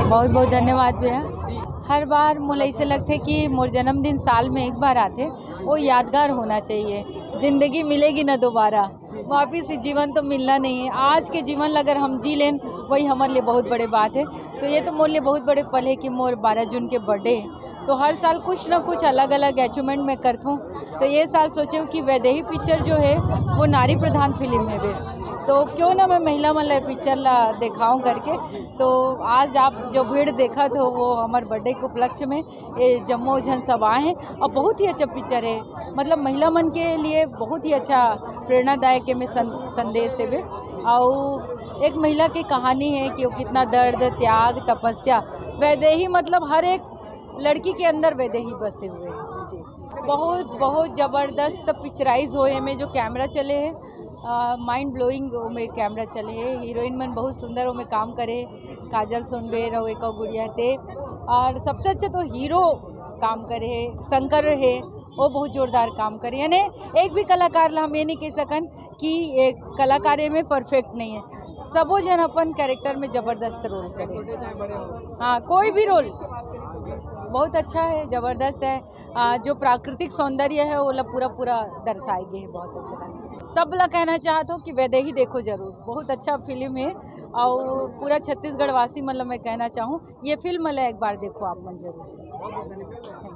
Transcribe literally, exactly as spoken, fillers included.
बहुत बहुत धन्यवाद भैया। हर बार मोला ऐसे लगथे कि मोर जन्मदिन साल में एक बार आथे, वो यादगार होना चाहिए। जिंदगी मिलेगी ना दोबारा, वापिस ये जीवन तो मिलना नहीं है। आज के जीवन ला अगर हम जी लेन, वही हमारे लिए बहुत बड़े बात है। तो ये तो मोर लिए बहुत बड़े पल है कि मोर बारह जून के बर्थडे है। तो हर साल कुछ ना कुछ अलग अलग अचीवमेंट मैं करता हूँ। तो ये साल सोचे हूँ कि वैदेही पिक्चर जो है, वो नारी प्रधान फिल्म है बे। तो क्यों ना मैं महिला मन ला पिक्चर ला दिखाऊं करके। तो आज आप जो भीड़ देखत हो, वो हमारे बर्थडे के उपलक्ष्य में ये जम्मो झन सब आए हैं और बहुत ही अच्छा पिक्चर है। मतलब महिला मन के लिए बहुत ही अच्छा प्रेरणादायक ये में सं-, संदेश है बे। और एक महिला की कहानी है कि वो कितना दर्द, त्याग, तपस्या, वैदेही, मतलब हर एक लड़की के अंदर वैदेही बसे हुए हैं जी। बहुत बहुत जबरदस्त पिक्चराइज होए में जो कैमरा चले है, माइंड ब्लोइंग में कैमरा चले है। हीरोइन मन बहुत सुंदर ओमे काम करे, काजल सोनबेर और एक और गुड़िया ते। और सबसे अच्छा तो हीरो काम करे है, शंकर है, वो बहुत जोरदार काम करे। यानी एक भी कलाकार ला हम ये नहीं कह सकन कि ये कलाकार में परफेक्ट नहीं है। सबो जन अपन कैरेक्टर में जबरदस्त रोल करे। हाँ, कोई भी रोल बहुत अच्छा है, जबरदस्त है। आ, जो प्राकृतिक सौंदर्य है, वो ला पूरा पूरा दर्शाए गे है। बहुत अच्छा लगा। सब ला कहना चाहत हूँ कि वैदेही देखो जरूर, बहुत अच्छा फिल्म है। और पूरा छत्तीसगढ़ वासी मतलब मैं कहना चाहूँ, ये फिल्म ला एक बार देखो आप मन जरूर।